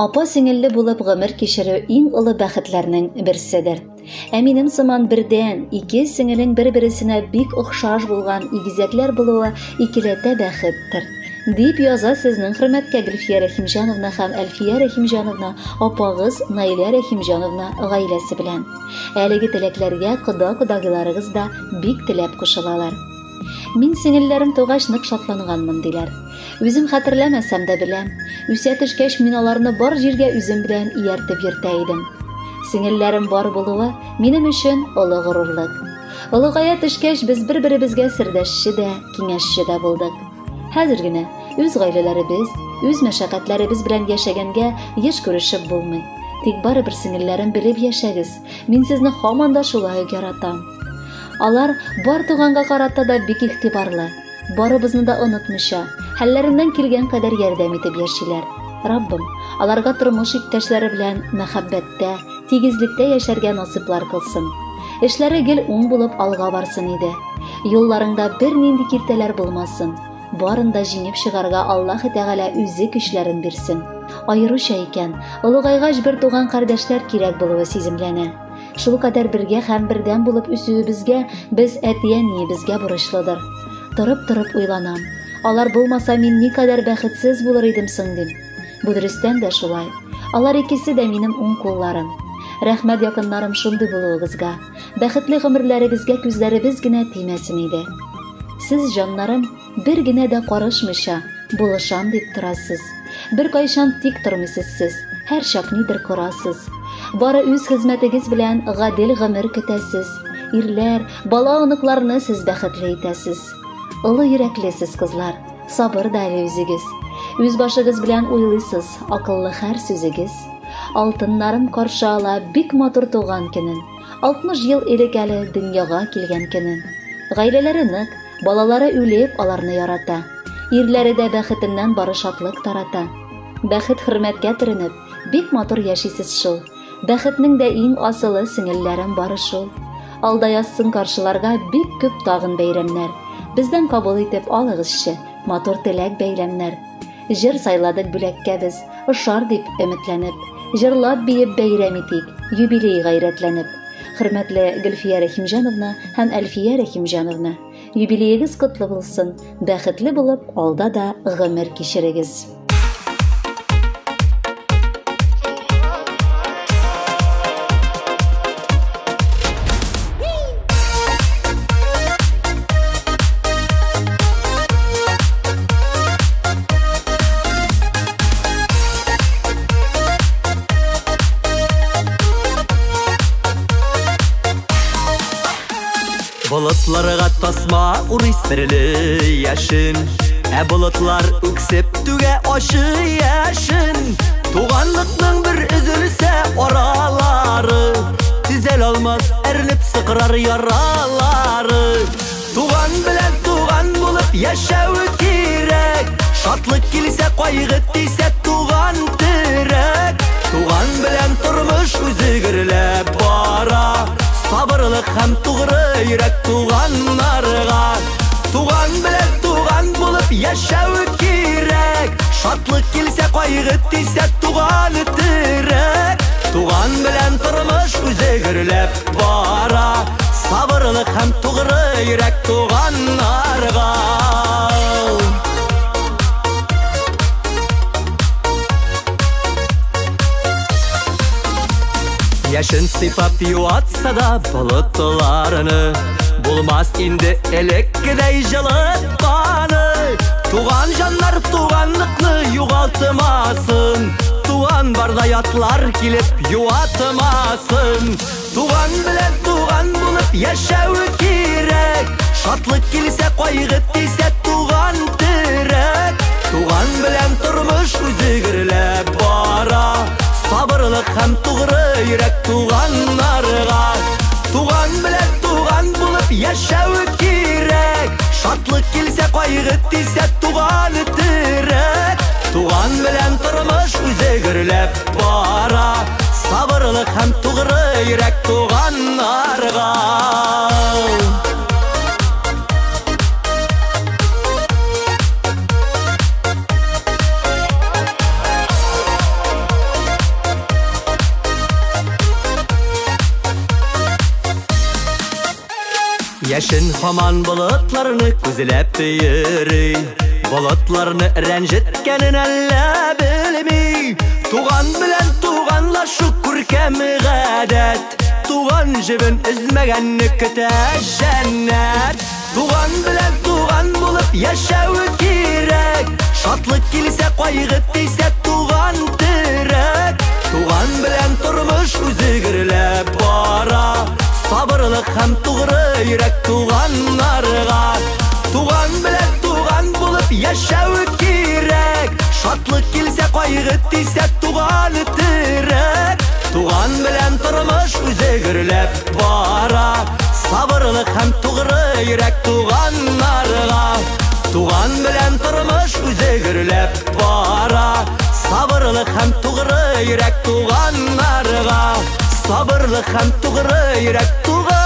Апа-сеңелле булып гомер кичерү иң олы бәхетләрнең берседер. Ә минем сыман бердән ике сеңелең бер-бересенә бик охшаш булган игезәкләр булуы икеләтә бәхеттер. Дип яза сезнең хөрмәткә Гөлфия Рәхимҗановна һәм Әлфия Рәхимҗановна апагыз Наилә Рәхимҗановна гаиләсе белән. Әлеге теләкләргә кода-кодагыйларыгыз да бик теләп кушылалар. Мин сеңелләрем тугач нык шатланганмын, диләр. Үзем хәтерләмәсәм дә беләм. Үсә төшкәч, мин аларны бар җиргә үзем белән ияртеп йөртә идем. Сеңелләрем бар булуы минем өчен олы горурлык. Олыгая төшкәч, без бер-беребезгә сердәшче дә, киңәшче дә булдык. Хәзер генә үз гаиләләребез, үз мәшәкатьләребез белән яшәгәнгә еш күрешеп булмый. Тик барыбер сеңелләрем белеп яшәгез, мин сезне һаман да шулай ук яратам. Алар бар туганга карата да бик игътибарлы. Барыбызны да онытмыйча, хәлләреннән килгән кадәр ярдәм итеп яшиләр. Раббым, аларга тормыш иптәшләре белән мәхәббәттә, тигезлектә яшәргә насыйплар кылсын. Эшләре гел уң булып алга барсын иде. Юлларыңда бернинди киртәләр булмасын. Барын да җиңеп чыгарга Аллаһы Тәгалә үзе көчләрен бирсен. Аеруча икән, олыгайгач бер туган кардәшләр кирәк булуы сиземләнә. Шулкадәр бергә һәм бердәм булып үсүебезгә без әти-әниебезгә бурычлыдыр. Торып-торып уйланам. Алар булмаса, мин никадәр бәхетсез булыр идем соң дим. Бу дөрестән дә шулай. Алар икесе дә минем уң кулларым. Рәхмәт якыннарым шундый булуыгызга. Бәхетле гомерләрегезгә күзләребез генә тимәсен иде. Сез, җаннарым, Бер генә дә карышмыйча, булышам дип торасыз. Беркайчан тик тормыйсыз сез, һәрчак нидер корасыз. Бары үз хезмәтегез белән гадел гомер көтәсез. Ирләр, бала-оныкларны сез бәхетле итәсез. Олы йөрәкле сез, кызлар, сабыр да әле үзегез. Үз башыгыз белән уйлыйсыз, акыллы һәр сүзегез. Алтыннарым каршы ала бик матур туган көнен. 60 ел элек әле дөньяга килгән көнен. Гаиләләре нык, Балалары үлеп аларны ярата. Ирләре дә бәхетеннән бары шатлык тарата. Бәхет хөрмәткә төренеп, бик матур яшисез шул. Бәхетнең дә иң асылы сеңелләрем бары шул. Алда язсын каршыларга бик күп тагын бәйрәмнәр. Бездән кабул итеп алыгызчы матур теләк бәйләмнәр. Җыр сайладык бүләккә без, ошар дип өметләнеп. Җырлап биеп бәйрәм итик, юбилей гайрәтләнеп. Хөрмәтле Гөлфия Рәхимҗановна һәм Әлфия Рәхимҗановна, юбилеегыз котлы булсын, бәхетле булып алда да гомер кичерегез. Болытларга тасма урый серле яшен, ә болытлар үксеп түгә ачы яшен. Туганлыкның бер өзелсә аралары, төзәл алмас әрнеп сыкрар яралары. Туган белән туган булып яшәү кирәк, шатлык килсә, кайгы тисә, туган терәк. Туган белән тормыш үзе гөрләп бара, сабырлык һәм тугры йөрәк туганнарга. Туган белән туган булып яшәү кирәк, шатлык килсә, кайгы тисә, туган терәк. Туган белән тормыш үзе гөрләп бара, сабырлык һәм тугры йөрәк туганнарга. Яшен сыйпап юатса да болытларны, булмас инде элеккедәй җылытканы. Туган җаннар туганлыкны югалтмасын, туган барда ятлар килеп юатмасын. Туган белән туган булып яшәү кирәк, шатлык килсә, кайгы тисә, туган терәк. Туган белән тормыш үзе гөрләп бара, сабырлык һәм тугры йөрәк туганнарга. Туган белән туган булып яшәү кирәк, шатлык килсә, кайгы тисә, туган терәк. Туган белән тормыш үзе гөрләп бара, сабырлык һәм тугры йөрәк туганнарга. Яшен һаман болытларны күзләп йөри, болытларны рәнҗеткәнен әллә белми. Туган белән туганлашу күркәм гадәт, туган җебен өзмәгәнне көтә җәннәт. Туган белән туган булып яшәү кирәк, шатлык килсә, кайгы тисә, туган терәк. Туган белән тормыш үзе гөрләп бара, сабырлык һәм тугры йөрәк туганнарга. Туган белән туган булып яшәү кирәк, шатлык килсә, кайгы тисә, туган терәк. Туган белән тормыш үзе гөрләп бара, сабырлык һәм тугры йөрәк туганнарга. Туган белән тормыш үзе гөрләп бара, сабырлык һәм тугры йөрәк туганнарга. Сабырлык һәм тугры йөрәк туганнарга.